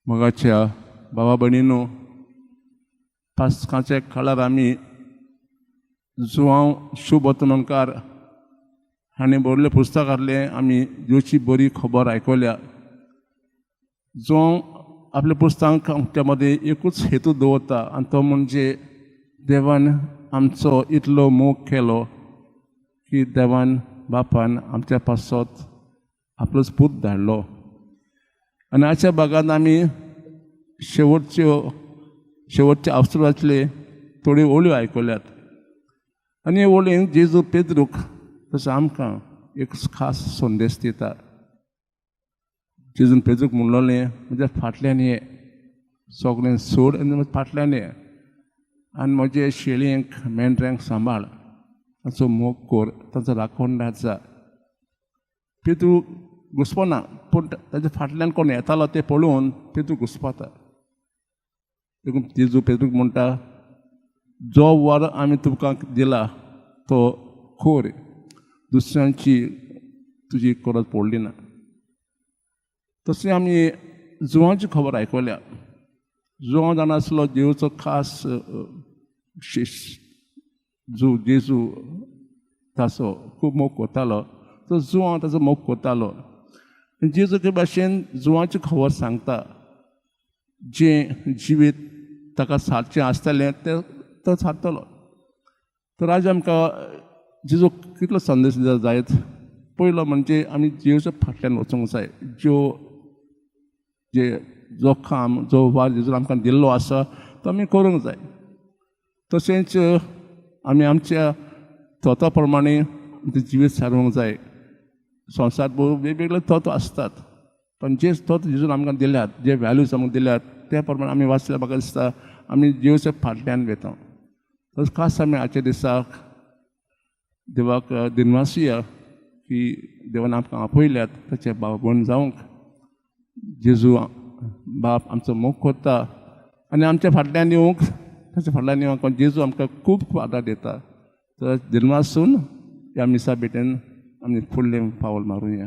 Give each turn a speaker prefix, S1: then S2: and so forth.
S1: मोगाच्या भावा भयणीनो, पास्काच्या काळार आमी जुवांव शुभतमंकार हाणें बरयल्लें पुस्तकांतलें आमी जेजूची बरी खबर आयकल्या. जुवांव आपल्या पुस्तकांत आमच्या मदें एकूच हेतू दवरता आनी तो म्हणजे देवान आमचो इतलो मोग केलो की देवान बापान आमच्या पासत आपलोच पूत धाडलो. आनी आयच्या भागांत आमी शेवटच्या अवसरांतले थोड्यो ओळ्यो आयकल्यात आनी हे ओळीन जेजू पेद्रूक तसो आमकां एक खास संदेश दिता. जेजून पेद्रूक म्हणलोलें, म्हज्या फाटल्यान ये, सगळें सोड आनी म्हज्या फाटल्यान ये आनी म्हजे शेळयेंक मेंढऱ्यांक सांबाळ, तांचो मोग कर, तांचो राखणदार जा. पेद्रू घुसपना, पूण ताच्या फाटल्यान कोण येतालो तें पळोवन पेद्रू घुसपता. देखून जेजू पेद्रूक म्हणटा, जो वर आमी तुमकां दिला तो कर, दुसऱ्यांची तुजी गरज पडली ना. तशें आमी जुवांची खबर आयकल्या. जुवांव जाणा आसलो जेजूचो खास शिश. जेजू ताचो खूब मोग करतालो, तो जुवांव ताचो मोग करतालो. जेजू ते भाशेन जुवांची खबर सांगता, जें जिवीत ताका सारचें आसतलें तें तो सारतलो. तर आज आमकां जेजू कितलो संदेश दिता जायत. पयलो म्हणजे आमी जेजूच्या फाटल्यान वचूंक जाय. ज्यो जे जो काम जो वावर जेजून आमकां दिल्लो आसा तो आमी करूंक जाय. तशेंच आमी आमच्या तत्वा प्रमाणे आमचें जिवीत सारोवंक जाय. संवसार वेगवेगळे तत्व आसतात, पण जे तत्व जेजून आमकां दिल्यात, जे व्हॅल्यूज आमकां दिल्यात त्या प्रमाणे आमी वाचल्यार म्हाका दिसता आमी जेजूच्या फाटल्यान वयता. तसो खास आमी आजच्या दिसाक देवाक दिनवासुया की देवान आमकां आपयल्यात ताचे भाव भयण जावंक. जेजू बाप आमचो मोग करता आनी आमच्या फाटल्यान येवंक, ताच्या फाटल्यान येवंक जेजू आमकां खूब खूब आदार दिता. तर दिनवासून ह्या मिसा भेटेन आमी फुडलें पावल मारुया.